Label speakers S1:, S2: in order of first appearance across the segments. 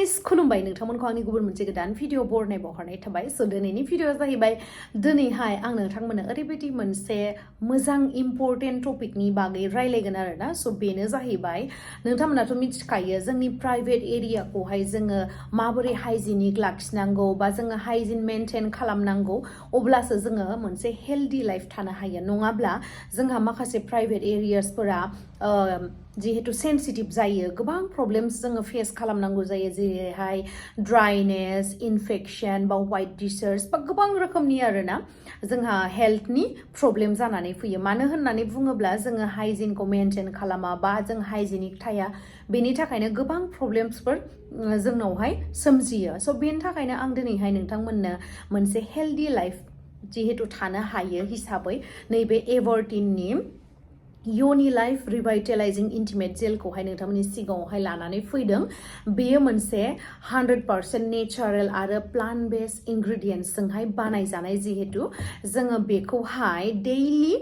S1: guys खुलुमबाय नोंथांमोनखौ आंनि गुबुन मोनसे गोदान भिडिअ बरनाय बावहरनाय थाबाय स' दिनैनि भिडिअआ जाहैबाय दिनैहाय आं नोंथांमोननो ओरैबायदि मोनसे मोजां इम्परटेन्ट टपिकनि बागै रायलायगोन आरोना स' बेनो जाहैबाय नोंथांमोनाथ' मिथिखायो जोंनि प्राइभेट एरियाखौहाय जोङो माबोरै हाइजिनिक लाखिनांगौ बा जोङो हाइजिन मेनटेन खालामनांगौ अब्लासो जोङो मोनसे हेल्दी लाइफ थानो हायो नङाब्ला जोंहा माखासे प्राइभेट एरियासफोरा जिहेतु सेन्सिटिभ जायो गोबां प्रब्लेम्स जोङो फेस खालामनांगौ जायो जेरैहाय ड्राइनेस इनफेक्शन बा वाइट डिसार्स बा गोबां रोखोमनि आरोना जोंहा हेल्थनि प्रब्लेम जानानै फैयो मानो होननानै बुङोब्ला जोङो हाइजिनखौ मेनटेन खालामा बा जों हाइजिनिक थाया बेनि थाखायनो गोबां प्रब्लेम्सफोर जोंनावहाय सोमजियो स' बेनि थाखायनो आं दिनैहाय नोंथांमोननो मोनसे हेल्दी लाइफ जिहेतु थानो हायो हिसाबै नैबे एभारटिननि Yonilife Revitalizing Intimate Gel खौहाय नोंथांमोननि सिगाङावहाय लानानै फैदों बेयो मोनसे 100% नेचारेल आरो प्लान्ट बेस्ड इंग्रेडिएंट्स जोंहाय बानायजानाय जिहेतु जोङो बेखौहाय डेइलि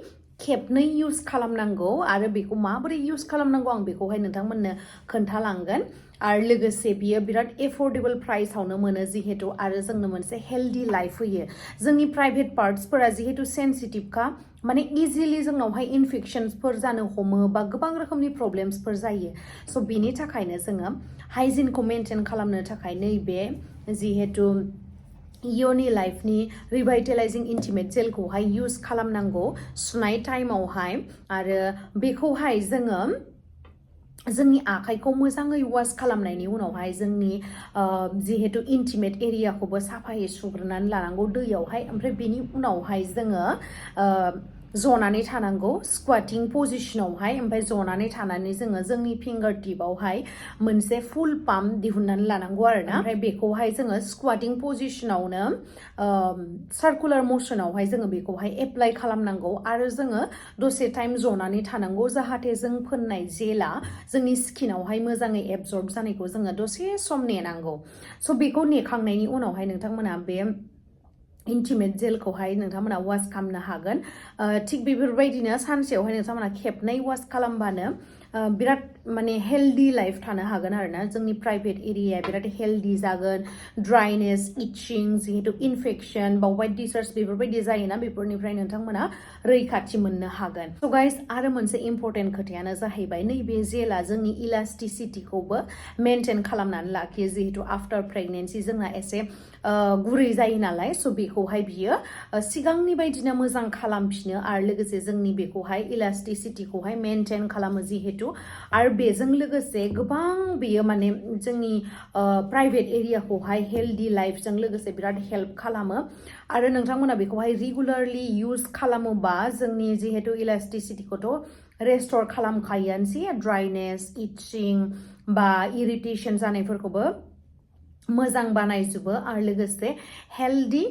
S1: खेबनै इउज खालामनांगौ आरो बेखौ माबोरै इउज खालामनांगौ आं बेखौहाय नोंथांमोननो खोन्थालांगोन आरो लोगोसे बियो बिराद एफोर्डेबल प्राइसआवनो मोनो जिहेतु आरो जोंनो मोनसे हेल्दी लाइफ होयो जोंनि प्राइभेट पार्ट्सफोरा जिहेतु सेन्सिटिभखा माने इजिलि जोंनावहाय इनफेक्शनफोर जानो हमो बा गोबां रोखोमनि प्रब्लेम्सफोर जायो स' बेनि थाखायनो जोङो हाइजिनखौ मेनटेन खालामनो थाखाय नैबे जिहेतु Yonilifeनि रिभाइटेलाइजिं इन्टिमेट जेलखौहाय इउज खालामनांगौ सुनाय टाइमावहाय आरो बेखौहाय जोङो जोंनि आखाइखौ मोजाङै वाश खालामनायनि उनावहाय जोंनि जिहेतु इन्टिमेट एरियाखौबो साफायै सुग्रोनानै लानांगौ दैयावहाय ओमफ्राय बेनि उनावहाय जोङो जनानै थानांगौ स्क्वाटिं पजिशनावहाय ओमफ्राय जनानै थानानै जोङो जोंनि फिंगार टिपआवहाय मोनसे फुल पाम्प दिहुननानै लानांगौ आरोना ओमफ्राय बेखौहाय जोङो स्क्वाटिं पजिशनावनो सार्कुलार मसनावहाय जोङो बेखौहाय एप्लाइ खालामनांगौ आरो जोङो दसे टाइम जनानै थानांगौ जाहाथे जों फोननाय जेला जोंनि स्किनावहाय मोजाङै एबजर्ब जानायखौ जोङो दसे सम नेनांगौ स' बेखौ नेखांनायनि उनावहाय नोंथांमोना बे इन्टिमेट जेलखौहाय नोंथांमोना वाश खालामनो हागोन थिग बेफोरबायदिनो सानसेयावहाय नोंथांमोना खेबनै वाश खालामबानो बिराद माने हेल्दी लाइफ थानो हागोन आरोना जोंनि प्राइभेट एरियाया बिराद हेल्दी जागोन ड्राइनेस इचिं जिहेतु इनफेक्शन बा वाइट डिसार्स बेफोरबायदि जायोना बेफोरनिफ्राय नोंथांमोना रैखाथि मोननो हागोन स' गाइस आरो मोनसे इम्परटेन्ट खोथायानो जाहैबाय नैबे जेला जोंनि इलास्टिसिटिखौबो मेनटेन खालामनानै लाखियो जिहेतु आफ्टार प्रेगनेन्सि जोंना एसे गुरै जायो नालाय स' बेखौहाय बियो सिगांनि बायदिनो मोजां खालामफिनो आरो लोगोसे जोंनि बेखौहाय इलास्टिसिटिखौहाय मेनटेन खालामो जिहेतु आरो बेजों लोगोसे गोबां बेयो माने जोंनि प्राइभेट एरियाखौहाय हेल्दी लाइफजों लोगोसे बिराद हेल्प खालामो आरो नोंथांमोना बेखौहाय रेगुलारलि इउज खालामोबा जोंनि जिहेतु इलास्टिसिटिखौथ' रेस्ट'र खालामखायोआनोसै ड्राइनेस इचिं बा इरिटेशन जानायफोरखौबो मोजां बानायजोबो आरो लोगोसे हेल्दी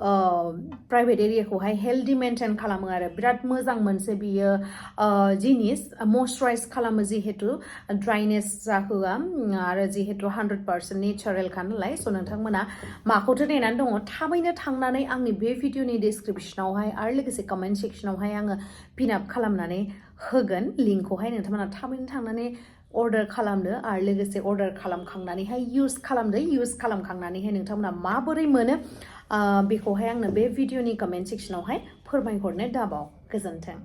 S1: प्राइभेट एरियाखौहाय हेल्दी मेनटेन खालामो आरो बिराद मोजां मोनसे बियो जिनिस मयस्चाराइज खालामो जिहेतु ड्राइनेस जाहोआ आरो जिहेतु 100% नेचारेलखा नालाय स' नोंथांमोना माखौथो नेनानै दङ थाबैनो थांनानै आंनि बे भिडिअनि डिसक्रिपसनावहाय आरो लोगोसे कमेन्ट सेक्सनावहाय आङो पिन आप खालामनानै होगोन लिंकखौहाय नोंथांमोना थाबैनो थांनानै अर्डार खालामदो आरो लोगोसे अर्डार खालामखांनानैहाय इउज खालामदो इउज खालामखांनानैहाय नोंथांमोना माबोरै मोनो बेखौहाय आंनो बे भिडिअनि कमेन्ट सेक्सनावहाय फोरमायहरनो दाबाव गोजोन्थों